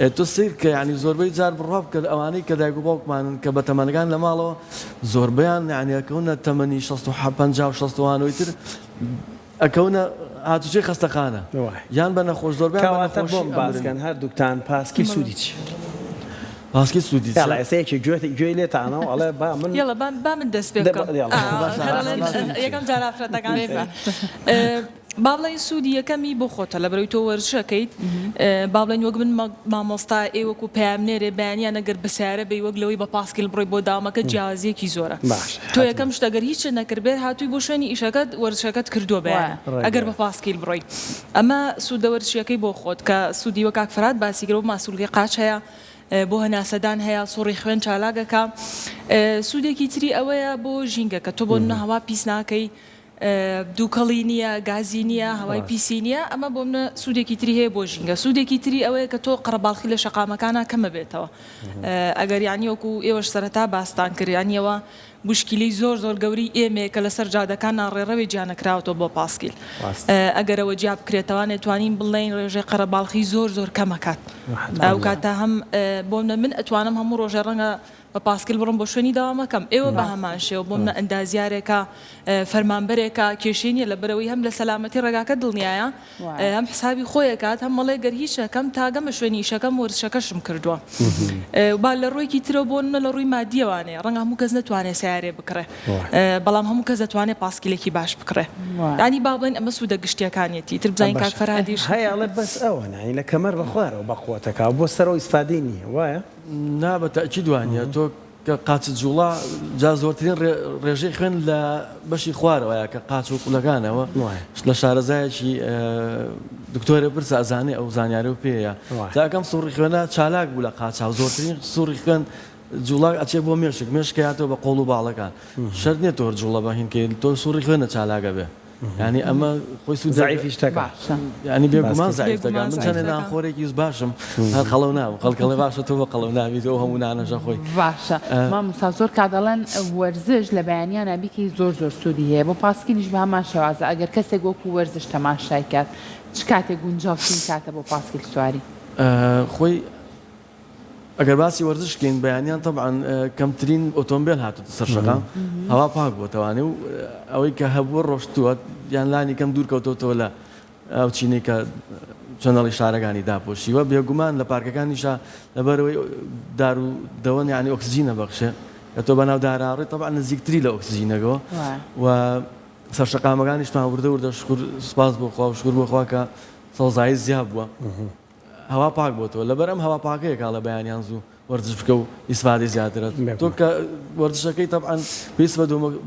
ئێ تۆ سەیر کە یانی زۆربەی جار بڕوا بکە ئەوانەی کە دایک و باوکمانن کە بە تەمەنەکان لە ماڵەوە زۆربەیان یانی ئەکەونە تەمەنی شەست و پەنجا و شەست و وانەوەی تر ئەکەونە هاتوچۆی خەستەخانە یان بە نەخۆش زۆربەیان بە
کەواتە
نەخۆشی
بۆم باس
ئەمرن.
کەن هەردووکتان پاسکیل سوودی چییە؟
پاسکیل سوودی
یاڵا
چیە؟
ئێستا یەکێ گوێت گوێی لێتانە و ئەڵێ با من
یەڵا با با من دەست پێ
دە
بکەم
یاڵا
ئا
باشە
هەر ئەڵێن
با سوودی چیە؟
یەکەم جار ئافرەتەکان
بێ
سەیر با بڵێین سوودی یەکەمی بۆ خۆتە لەبەرئەوەی تۆ وەرزش ئەکەیت با بڵێین وەک من مامۆستا ئێ وەکو پەیامنێرێ بەیانیان ئەگەر بە سەیارە بێی وەک لەوەی بە پاسکیل بڕۆی بۆ داوامەکەت جیاوازییەکی زۆرە
باشە
تۆ
حەتمەن.
یەکەم شت ئەگەر هیچت نەکردبێت هاتووی بۆ شوێنی ئیشەکەت وەرزشەکەت کردووە بەیانە ئەگەر
ڕێگە.
بە پاسکیل بڕۆی ئەمە سوودە وەرزشیەکەی بۆ خۆت کە سوودی وەک کاک فەرهاد باسی کرد بۆ ماسولکەی قاچ هەیە بۆ هەناسەدان هەیە سوڕی خوێن چالاک ئەکا سوودێکی تری ئەوەیە بۆ ژینگە کە تۆ بۆ نمونە هەوا پیس ناکەی دووکەڵی نییە، گازی نییە، هەوای پیسی نییە، ئەمە بۆ منە سوودێکی تری هەیە بۆ ژینگە. سوودێکی تری ئەوەیە کە تۆ قەرەباڵخی لە شەقامەکانا کەم ئەبێتەوە. ئەگەر یانی وەکو ئێوەش سەرەتا باستان کرد یانی ئەوە موشکیلەی زۆر زۆر گەورەی ئێمەیە کە لەسەر جادەکانا ڕێڕەوێ جیا نەکراوەتەوە بۆ پاسکیل. ئەگەر ئەوە جیا بکرێتەوانێ توانین بڵێین ڕێژەی قەرەباڵخی زۆر زۆر کەم ئەکات. ئەو کاتە هەم بۆ منە من ئەتوانم هەموو ڕۆژێ ڕەنگە بە پاسکیل بڕۆم بۆ شوێنی دەوامەکەم ئێوە بە هەمان شێوە بۆ منە ئەندازیارێکە فەرمانبەرێکە کێشەی نیە لەبەرئەوەی هەم لە سەلامەتی ڕێگاکە دڵنیایە هەم حسابی خۆی ئەکات هەم ئەڵێ گەر هیچ نەکەم تا گەمە شوێنی ئیشەکەم وەرزشەکەشم کردووە با لە ڕوویەکی ترەوە بۆ منە لە ڕووی مادیەوانەیە ڕەنگە هەموو کەس نەتوانێت سیارێ بکڕێ بەڵام هەموو کەس دەتوانێت پاسکیلێکی باش بکڕێ ینی با بڵێن ئەمە سوودە گشتیەکانیەتی تر بزانین کاک فەرهادیش
هەیە ئەڵێ بەس ئەوە نانی لە کەمەر بە خوارەوە بە قوتەکە بۆ سەرەوە ئیسفادەی نییە وایە؟
نا بە تەئکید وا نیە تۆ کە قاچت جوڵا جا زۆرترین ڕێژەی خوێن لە بەشی خوارەوەیە کە قاچ و قولەکانەوە لە شارەزایەکی دکتۆرە پرسە ئەزانێ ئەو زانیارە و پێیە جاکەم سوڕی خوێنە چالاک بوو لە قاچاو زۆرترین سوڕی خوێن جوڵا ئەچێ بۆ مێشک مێشکیاتەوە بە قۆڵ و باڵەکان شەرت نییە تۆر جوڵە بە هینکەی تۆ سوڕی خوێنە چالاکە بێ یانی ئەمە خۆی سوود
زەعیفیش تەکا.
باشە.
یانی بێگومان
باسکەی.
زەعیف دەکا
بێگومان
من
زەعیف
چەندێ
دەکا.
نانخۆرێکیش باشم هەر قەڵەو نابم خەڵک ئەڵێ باشە تۆ بۆ قەڵەو نابیت ئەو هەموو نانەش ئەخۆی
باشە مامۆستا زۆر کات ئەڵێن وەرزش لە بەیانیانا بیکەی زۆر زۆر سوودی هەیە بۆ پاسکیلیش بە هەمان شێوازە ئەگەر کەسێک وەکو وەرزش تەماشای کات چ کاتێک گونجاوترین کاتە بۆ پاسکیل سواری؟
خۆی ئەگەر باسی وەرزش کەین بەیانیان تەبعەن کەمترین ئۆتۆمبێل هاتوتە سەر شەقام هەوا پاک بۆتەوانێ و ئەوەی کە هەبووە ڕۆشتووە یان لانی کەم دوور کەوتۆتەوە لە ئەو چینەی کە چەنەڵی شارەکانی داپۆشیوە بێگومان لە پارکەکانیشا لەبەرەوەی دار و دەوەن یانی ئۆکسجینە بەخشێ کە تۆ بەناو داراڕی تەبعەن نزیکتری لە ئۆکسجینەکەوە و سەر شەقامەکانیشمان وردە وردە شکر سپاس بۆ خوا و شکر بۆ خوا کە سەوزایی زیاد بووە هەوا پاک بۆتەوە لەبەر ئەم هەوا پاکەیە کە ئەڵێ بەیانیان زوو وەرزش بکە و ئیسفادەی زیاترە تۆ کە وەرزشەکەی تەبعەن پێویست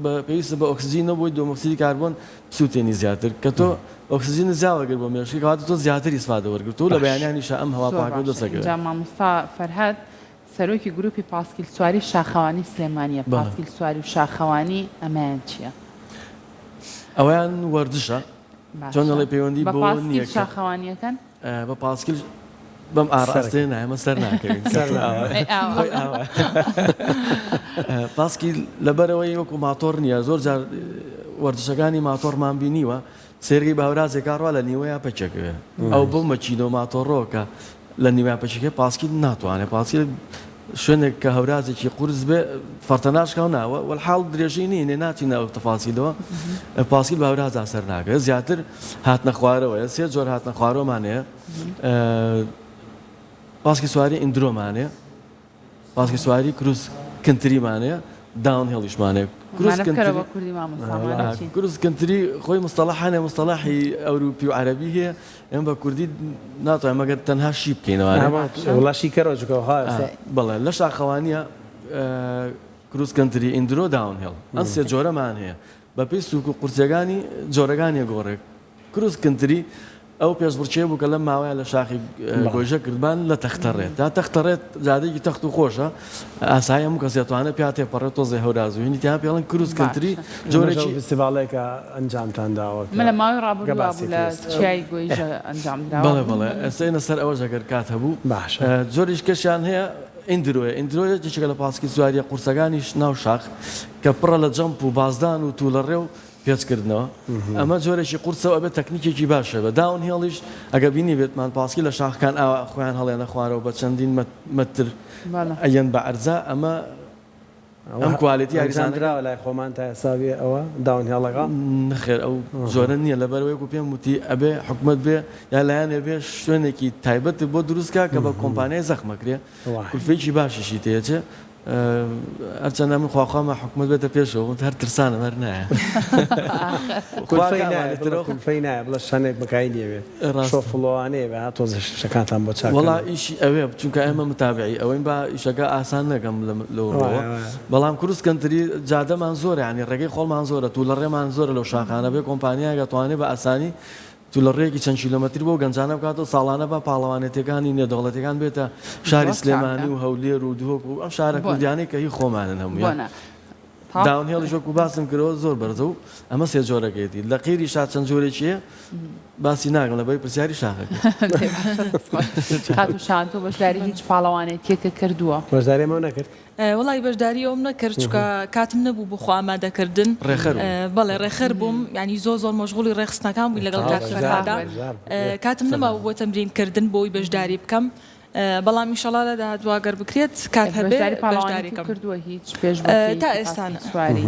بە پێویست بە ئۆکسجین نەبووی دۆمۆکسیدی کاربۆن بسووتێنی زیاتر کە تۆ ئۆکسجین زیاوە گرت بۆ مێشکی کەواتە تۆ زیاتر ئیسفادە وەرگرتووە لە بەیانیانیشا ئەم هەوا پاکە دەست دەکەوێت.
جا مامۆستا فەرهاد سەرۆکی گروپی پاسکیل سواری شاخەوانی سلێمانیە پاسکیل سواری و شاخەوانی ئەمەیان چیە؟
ئەوەیان وەرزشە چۆن دەڵێ پەیوەندی بەوە نییە
بە پاسکیل شاخەوانیەکەن؟
بە پاسکیل بەم ئاڕاستەیە نا ئێمە سەر ناکەوین خۆی ئاوا پاسکیل لەبەرەوەی وەکو ماتۆڕ نییە زۆر جار وەرزشەکانی ماتۆڕمان بینیوە سێرگی بە هەورازێکا ڕوا لە نیوەیە پەکێکەوێ ئەو بەو مەکینە و ماتۆڕۆکە لە نیوەیان پەکێکە پاسکیل ناتوانێت پاسکیل شوێنێک کە هەورازێکی قورس بێ فەرتە ناشکا و ناوە وەلحاڵ درێژەی نییە نێ ناچینە ئەو تەفاسیلەوە پاسکیل بە هەورازا سەر ناکەوێت زیاتر هاتنە خوارەوەیە سێ جۆر هاتنە خوارەوەمان هەیە پاسکی سواری enduro مان هەیە پاسکی سواری cross country مان هەیە downhill یشمان هەیە
cross country
cross country خۆی مستەڵەحانە مستەڵەحی ئەوروپی و عەرەبی هەیە ئێمە بە کوردی ناتوانین مەگەر تەنها شی بکەینەوە.
وەڵا شیکەرەوە چونکە ها ئێستا.
بەڵێ لە شاخەوانییە cross country enduro downhill ئەم سێ جۆرەمان هەیە بەپێی سووک و قورسیەکانی جۆرەکانی ئەگۆڕێ cross country ئەو پێشبڕکێ بوو کە لەم ماوەیە لە شاخی گۆیژە کردمان لە تەختەڕێ تا تەختەڕێت جادێکی تەخت و خۆشە ئاسایی هەموو کەسێ توانێت پیا تێپەڕێت تۆزێ هەوراز و هینی تیا پێڵن cross country
جۆرێکی فیستیڤاڵێکە ئەنجامتان داوە
من لە ماوەی ڕابردوو بوو لە چیای گۆیژە ئەنجام دراوە.
بەڵێ بەڵێ ئێستا ئێنە سەر ئەوەش ئەگەر کات هەبوو
باشە
جۆریش کەشیان هەیە. enduro یە، enduro یەکێکە لە پاسکیل سوارییە قورسەکانیش ناو شاخ کە پڕە لە jump و بازدان و توولەڕێ و پێچکردنەوە. ئەمە جۆرێکی قورسە و ئەبێت تەکنیکێکی باش هەبێت. downhill یش ئەگەر بینیبێتمان پاسکیل لە شاخەکان ئاوا خۆیان هەڵێنە خوارەوە بە چەندین مەتر ئەیەن بە عەرزا ئەمە ئەم quality
یاریزانەکە. ئەنجام دراوە لای خۆمان تا ئێستا بێ ئەوە downhill ەکە؟
نەخێر ئەو جۆرە نییە لەبەرئەوەی وەکو پێم وتی ئەبێ حکومەت بێ یا لایەنێ بێ شوێنێکی تایبەتت بۆ دروست کا کە بە کۆمپانیای زەخم ئەکرێ کولفەیەکی باشیشی تێچێ هەرچەندە من خواخوامە حکومەت بێتە پێشەوە من هەر ترسانم هەر نایە
کولفەی نایە بڵێ کولفەی نایە بڵێ شەنێک بەکای لێ بێ شۆفڵۆوانەیە بێ ها تۆزێ شتەکانتان بۆ چاک
وەڵا ئیشی ئەوێ چونکە ئێمە متابعی ئەوەین با ئیشەکە ئاسان نەکەم لەو ڕووەوە بەڵام cross country جادەمان زۆرە یانی ڕێگەی خۆڵمان زۆرە توولەڕێمان زۆرە لەو شاخانە بێ کۆمپانیایەک ئەتوانێ بە ئاسانی تولەڕێیەکی چەند کیلۆمەتری بۆ گەنجانە بکاتەوە ساڵانە با پاڵەوانێتیەکانی نێودەوڵەتیەکان بێتە شاری سلێمانی و هەولێر و دهۆک و ئەم شارە کوردیانەی کە هی خۆمانن هەموویان. downhill یش وەکو باسم کردەوە زۆر بەرزە و ئەمە سێ جۆرەکەیەتی لە قیریشا چەند جۆرێکی هەیە باسی ناکەم لەبەری پرسیاری شاخەکە.
خاتوو شان تۆ بەشداری هیچ پاڵەوانێتیەکە کردووە؟
بەشداری ئەمەو نەکرد؟
وەڵای بەشداری ئەوم نەکرد چونکە کاتم نەبوو بۆ خۆ ئامادەکردن
ڕێخەر بووم.
بەڵێ ڕێخەر بووم یانی زۆر زۆر مەشغوڵی ڕێخستنەکان بووین لەگەڵ کاک فەرهادا کاتم نەمابوو بۆ تەمرین کردن بۆی بەشداری بکەم بەڵام ئیشەڵا لە داهاتوو گەر بکرێت کات هەبێ
بەشداری
بەشداری
پاڵەوانێتی
کەم
کردووە هیچ پێشبڕکێیەکی
تا ئێستا
پاسکیل
نا.
سواری؟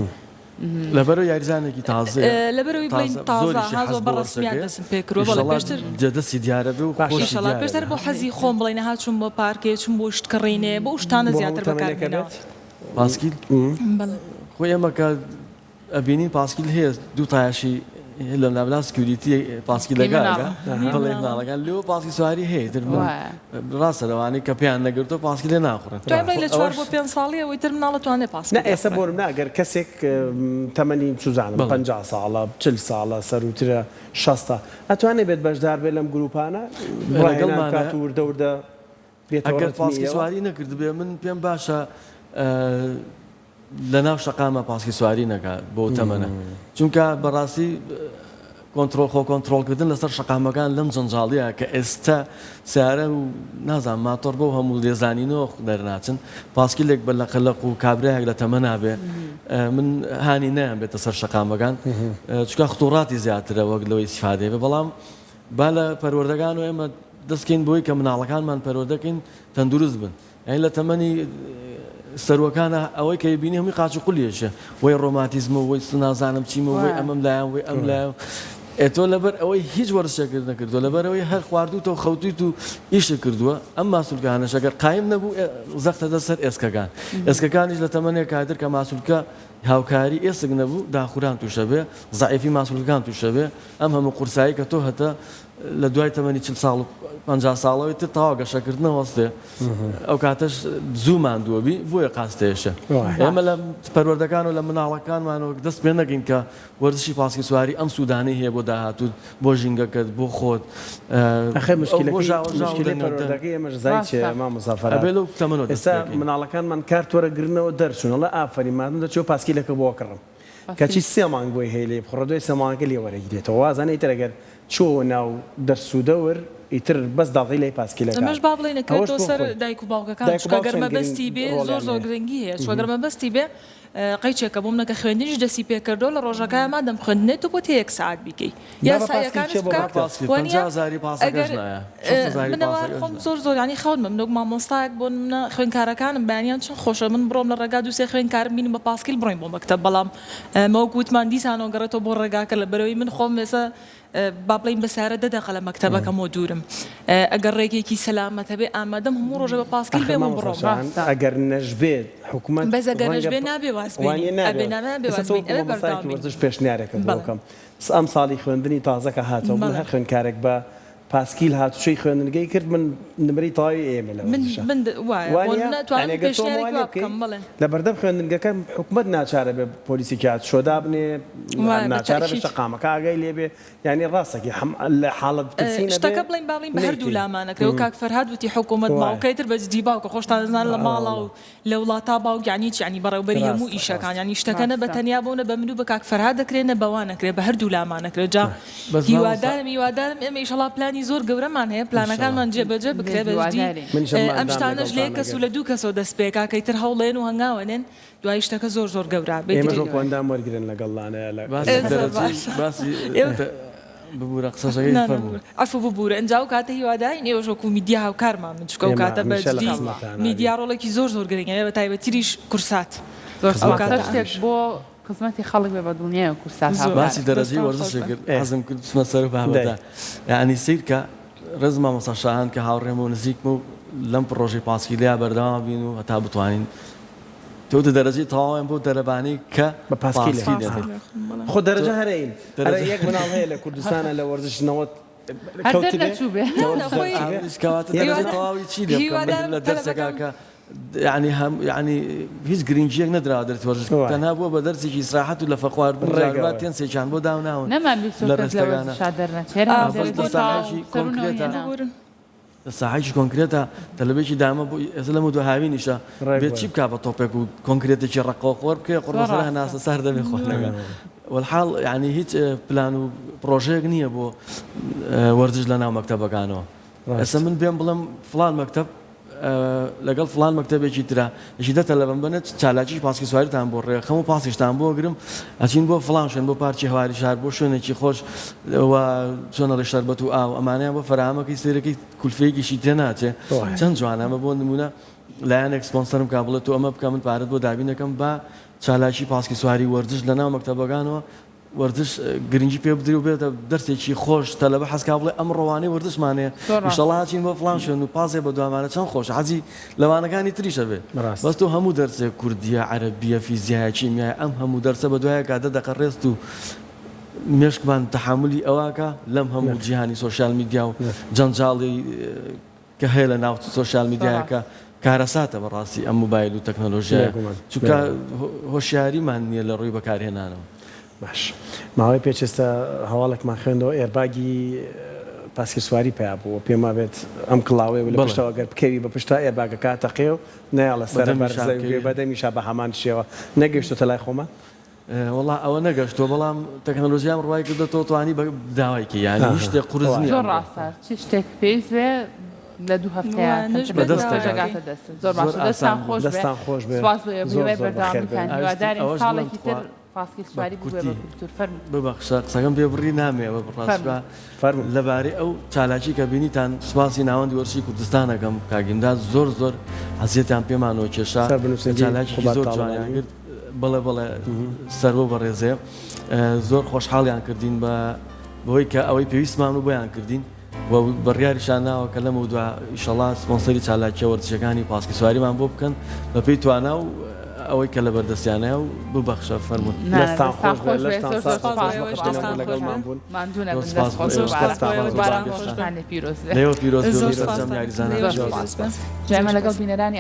لەبەرئەوەی یاریزانێکی تازەیە
لەبەرئەوەی بڵێین
تازە
تازە
زۆریشی
ها
حەز
زۆر
بۆ
بە ڕەسمیات
وەرزەکەیە
دەستم پێ کردووە بەڵێ
ئیشەڵا
پێشتر
جێ دەستی دیارە بێ و
باشە
خۆشی
ئیشەڵا
دیارە
پێشتر
بێ.
بۆ حەزی خۆم بڵێین ها چووم بۆ پارکێ چووم بۆ شت کڕینێ بۆ ئەو شتانە
بۆ هەموو
زیاتر بەکار
تەمەنێکە
هێناوە.
بێت؟
پاسکیل
بەڵێ.
خۆی ئێمە کە ئەبینین پاسکیل هەیە دوو تایەشی لەم لابلا security پاسکیلەکە ئەکا بەڵێ مناڵەکان لۆ پاسکیل سواری هەیە تر من ڕاستە لەوانەی کە پێیان نەگرتووە پاسکیل لێ ناخوڕن
دوای بڵێ لە چوار بۆ پێنج ساڵیەوە ئیتر مناڵە توانێ پاسکیل
نا ئێستا بۆ نمونە ئەگەر کەسێک تەمەنی چوزانم 50 ساڵە 40 ساڵە سەروترە شەستە ئەتوانێ بێت بەشدار بێت لەم گروپانە ڕاهێنان بکات و وردە وردە بێتەوە
ئەگەر پاسکیل
ڕتمیەوە؟
سواری نەکردبێ من پێم باشە لەناو شەقاما پاسکی سواری نەکا بۆ تەمەنە چونکە بەڕاستی کۆنترۆڵ خۆ کۆنترۆڵکردن لەسەر شەقامەکان لەم جەنجاڵیە کە ئێستا سیارە و نازانم ماتۆڕ بەو هەموو لێزانینەوە دەرناچن پاسکیلێک بە لەقەلەق و کابرایەک لە تەمەنا بێ من هانی نایان بێتە سەر شەقامەکان چونکە خطوڕاتی زیاترە وەک لەوەی ئیسفادەی بێ بەڵام با لە پەروەردەکان و ئێمە دەستکەین بۆی کە مناڵەکانمان پەروەردەکەین تەندروست بن یانی لە تەمەنی سەروەکانا ئەوەی کە بینی هەمووی قاچ و قولیشە وەی ڕۆماتیزمە وەی نازانم چیمە وەی ئەمەم لایان وەی ئەم لایان ئێ تۆ لەبەر ئەوەی هیچ وەرزشێکت نەکردووە لەبەر ئەوەی هەر خواردووتە و خەوتویت و ئیشت کردووە ئەم ماسولکانەش ئەگەر قایم نەبوو زەختە دە سەر ئێسکەکان ئێسکەکانیش لە تەمەنێک کاتر کە ماسولکە هاوکاری ئێسک نەبوو داخوران تووشە بێ زەعیفی ماسولکەکان تووشە بێ ئەم هەموو قورسایی کە تۆ هەتە لە دوای تەمەنی 40 ساڵ و 50 ساڵەوەی تر تەواو گەشەکردنە وەستێ ئەو کاتەش زوو ماندووە بی بۆیە قاستێشە ئێمە لە پەروەردەکان و لە مناڵەکانمانەوە دەست پێ نەکەین کە وەرزشی پاسکی سواری ئەم سوودانەی هەیە بۆ داهاتوو بۆ ژینگەکەت بۆ خۆت
ئەخێ مشکلەکەی پەروەردەکەی ئێمەش زای چێ مامۆستا فەرهاد
ئەبێ لەو تەمەنەوە دەست
ئێستا
پێ بکەین.
مناڵەکانمان کارت وەرەگرنەوە دەرچوون ئەڵێ ئافەرین مادەم دەچیەوە پاسکیلەکە بۆ ئەکڕم کەچی سێ مانگ بۆی هەیە لێی بخوڕێ دوای سێ مانگەکە لێ وەرەگیرێتەوە وازانێ ئیتر ئەگەر چووەوە ناو دەرس و دەور ئیتر بەس داڵغەی لای پاسکیلەکە
ئەمەش با بڵێین
ئەوەش
ئەکەوێتەوە
بۆ
سەر
خۆی
دایک و باوکەکان
دایک و
چونکە
باوک
گەر
چەند گرنگ
مەبەستی بێ زۆر
ڕۆڵیان
زۆر
هەیە.
گرنگی هەیە چونکە گەر مەبەستی بێ قەیچێکە بۆ منە کە خوێندنیش دەستی پێ کردەوە لە ڕۆژەکە مادەم خوێندنێ تۆ بۆت هەیە یەک سەعات بیکەی
با بە پاسکیل
یاساییەکانت
چێ بۆ
بکە
مەکتەب.
پاسکیل
وانیە
50 هەزاری پاسەکەش
ئەگەر
نایە 60 هەزاری
من ئەوە
پاسەکەش
خۆم
نایە.
زۆر زۆر یانی خەونمە من وەک مامۆستایەک بۆ نمونە خوێندکارەکانم بەیانیان چەند خۆشە من بڕۆم لە ڕێگا دوو سێ خوێندکارم بینم بە پاسکیل بڕۆین بۆ مەکتەب بەڵام ئەمە وەک وتمان دیسانەوە گەڕێتەوە بۆ ڕێگاکە لەبەرئەوەی من خۆم ئێستا با بڵێین بە سەیارە دە دەقە لە مەکتەبەکەمەوە دوورم ئەگەر ڕێگەیەکی سەلامەت هەبێ ئامادەم هەموو ڕۆژێ بە پاسکیل
ئاخر
بێم و
مامۆستا
بڕۆم.
شاهان
ڕاستە.
ئەگەر نەشبێت حکومەت
بەس ئەگەر
ڕەنگە
نەشبێ نابێ واز
وانیە
بێنین
نابێ
ئەبێ نابێ
ئێستا
واز
تۆ
بێنین
وەکو
ئەبێ
مامۆستایەکی
بەردەوام بین
وەرزش پێشنیارێکت بۆ
بەڵێ.
بکەم ئەمساڵی خوێندنی تازە کە هاتەوە من
بەڵێ.
هەر خوێندکارێک بە پاسکیل هاتوچۆی خوێندنگەی کرد من نمرەی تەواوی ئێمە لە
من
وەرزشە
من وایە بۆ
وانیە
نمونە ئەتوانم
یانی ئەگەر تۆ
پێشنیارێکی
ئەمە
وا
وانیە بکەی
بکەم بەڵێ.
لە بەردەم خوێندنگەکە حکومەت ناچارە بێ پۆلیسێکی هاتوچۆ دابنێ
وایە بە
ناچارە بێ
تەئکید.
شەقامەکە ئاگای لێ بێ یانی ڕاستەکی حەم لە حاڵەت بترسی نەبێ
شتەکە بڵێین با بڵێین بە هەردوو
نەیکەی
لامان ئەکرێ وەک کاک فەرهاد وتی حکومەت
وایە
باوکە ئیتر بە جدی باوکە خۆشتان ئەزانن لە ماڵا و لە وڵاتا باوک یانی چی یانی بەڕێوبەری هەموو
ڕاستە
ئیشەکان
ڕاستە
یانی شتەکە نە بە
ڕاستە.
تەنیا بۆ نە بە من و بە کاک فەرهاد دەکرێ نە بەوان ئەکرێ بە هەردوو لامان ئەکرێ جا
بەس مامۆستا
هیوادارم هیوادارم ئێمە ئیشەڵا پلانی. پلانی زۆر گەورەمان هەیە پلانەکانمان جێبەجێ بکرێ بەجدی ئەم شتانەش لە یەک کەس و لە دوو کەسەوە دەست پێکا کە ئیتر هەوڵێن و هەنگاوەنێن دوایی شتەکە زۆر زۆر گەورە بێ.
ئێمەش وەکو ئەندام وەرگرن لەگەڵ لانەیە لە
باسی دەرەجەی باسی ببورە قسەشەکەی فەرموو.
عەفو ببورە ئینجا ئەو کاتە هیوادارین ئێوەش وەکو میدیا هاوکارمان بن چونکە ئەو کاتە بەجدی میدیا ڕۆڵێکی زۆر زۆر گرنگە بە تایبەتریش کورسات
زۆر سوپاس هەر شتێک بۆ خزمەتی خەڵک بێ بە دڵنیایەوە کورسات هاوکارە.
باسی دەرەجەی وەرزشت کرد حەزم کرد بچمە سەر ئەو بابەتە یانی سەیرکە ڕێز مامۆستا شاهان کە هاوڕێم و نزیکمە و لەم پڕۆژەی پاسکیلەیا بەردەوام بین و هەتا بتوانین تۆ دە دەرەجەی تەواویان بۆ دەرەبانەی کە
بە پاسکیل خۆ دەرەجە هەرەین هەرە یەک مناڵ هەیە لە کوردستانە لە وەرزش 90
هەر دەرنەچوو بێ.
کەواتە دەرەجەی تەواوی چی لێ بکەم لە دەرسەکە کە یعنی هەم یعنی هیچ گرنگیەک نەدراوە دەرسی وەرزش تەنها بووە بە دەرسێکی ئیسراحەت و لەفە خواردن جاربا تێنسێکیان بۆ داوناون
نەمان بیستووە
لە
کەس لە
ڕێستەگانە
وەرزشا دەرنەچێ هەر هەموو
بەس لە
دەرەجەی تەواو
ساحەیەکی
سەروو نەوە
کۆنکرێتە
هێنا.
لە ساحەیەکی کۆنکرێتە تەلەبەیەکی دامە بۆ ئێستا لەمە دو هاوینیشە بێت چی بکا بە تۆپێک و کۆنکرێتێکی ڕەقەوە خۆر بکەێ قڕ هەناسە سار دەبێ خواردنەکە والحاڵ یعنی هیچ پلان و پرۆژەیەک نییە بۆ وەرزش لە ناو مەکتەبەکانەوە ئێستا من بێم بڵێم فڵان مەکتەب لەگەڵ فڵان مەکتەبێکی ترا یەکی دە تەلەبەم بەنە چالاکی پاسکی سواریتان بۆ ڕێخەم و پاسیشتان بۆ گرم ئەچین بۆ فڵان شوێن بۆ پارکی هەواری شار بۆ شوێنێکی خۆش و چۆنەڵی شەربەت و ئاو ئەمانەیان بۆ فەراهەمەکەی سەیرەکەی کولفەیەکیشی تێ ناچێ چەند جوانە ئەمە بۆ نمونە لایەنێک سپۆنسەرم کا بڵێ تۆ ئەمە بکە من پارەت بۆ دابین دەکەم با چالاکی پاسکی سواری وەرزش لەناو مەکتەبەکانەوە وەرزش گرنگی پێ بدرێ و بێتە دەرسێکی خۆش تەلەبە حەزکا بڵێ ئەمڕۆ وانەی وەرزشمان هەیە ئیشەڵا هەچین بۆ فڵان شوێن و پازێ بە دوامانە چەند خۆشە حەزی لە وانەکانی تریشە بێ بەس تۆ هەموو دەرسێک کوردیە عەرەبیە فیزیایە کیمیایە ئەم هەموو دەرسە بە دوایەکا دە دەقە ڕێست و مێشکمان تەحەمولی ئەوەکا لەم هەموو جیهانی سۆشیال میدیا و جەنجاڵی کە هەیە لە ناو سۆشیال میدیایە کە کارەساتە بەڕاستی ئەم موبایل و تەکنەلۆژیایە چونکە هۆشیاریمان نییە لە ڕووی بەکارهێنانەوە.
باش ماوەی پێش ئێستا هەواڵێکمان خوێندەوە airbag ی پاسکیل سواری پیا بوو پێم وابێت ئەم کڵاوەیە و لە پشتەوە گەر بکەوی بە پشتا airbag ەکە تەقێ و نایەڵە سەرە بەرزەوی بێ بەدەمیشا بە هەمان شێوە نەگەیشتۆتە لای خۆمان؟
وەڵا ئەوە نەگەشتووە بەڵام تەکنەلۆژیا ئەمڕۆ وای کردووە تۆ توانی بە داوای کەی یانی هیچ شتێک قورس نییە
زۆر ڕاستە چ شتێک پێویست بێ لە دوو هەفتەیە کەمتر لە دوو هەفتە دەگاتە دەستت زۆر باشە دەستان خۆش بێ
دەستان خۆش بێ
سوپاس بۆ ئێوە
زۆر
هیوای
زۆر بەخێر
بەردەوامیتان
بێن.
هیوادارین
ئەوەش بڵێم
ساڵێکی
تخوا
تر پاسکیل سواری
بە
ببێ بە
کورتی
کولتوور فەرموو
ببەخشە قسەکەم پێ بڕی نامەوێ بەڕاست
فەرموو.
با
فەرموو.
لەبارەی ئەو چالاکی کە بینیتان سوپاسی ناوەندی وەرزشی کوردستان ئەکەم کاک ئیمداد زۆر زۆر ئەزیەتیان پێمانەوە کێشا
سەر بنووسنگی
چالاکیکی
قوباد
زۆر جوانیان
تاڵەبانی.
کرد بەڵێ بەڵێ سەروە بەڕێزێ زۆر خۆشحاڵیان کردین بە بەوەی کە ئەوەی پێویستمان و بۆیان کردین و بڕیاریشان ناوە کە لەمە دوا ئیشەڵا سپۆنسەری چالاکیە وەرزشیەکانی پاسکی سواریمان بۆ بکەن بە پێی توانا و ئەوەی کە لەبەردەستیانەیە و ببەخشە فەرموون.
دەستان خۆش بێ لەشتان ساغ بێ خۆشبەختانە بوون لەگەڵمان بوون.
ماندوو نەبن
زۆر سپاس
دەست
بۆ
خۆش
ئێوە
دووبارە
سپاس بۆ
دووبارە
بانگهێشتان.
ڕۆژتان لێ پیرۆز بێ.
لێوە پیرۆز بێ
زۆر
و
سپاس
سەرجەم یاریزانان
لێوە
پیرۆز
پیرۆز
بێ.
بێ.
جا ئێمە لەگەڵ بینەرانی.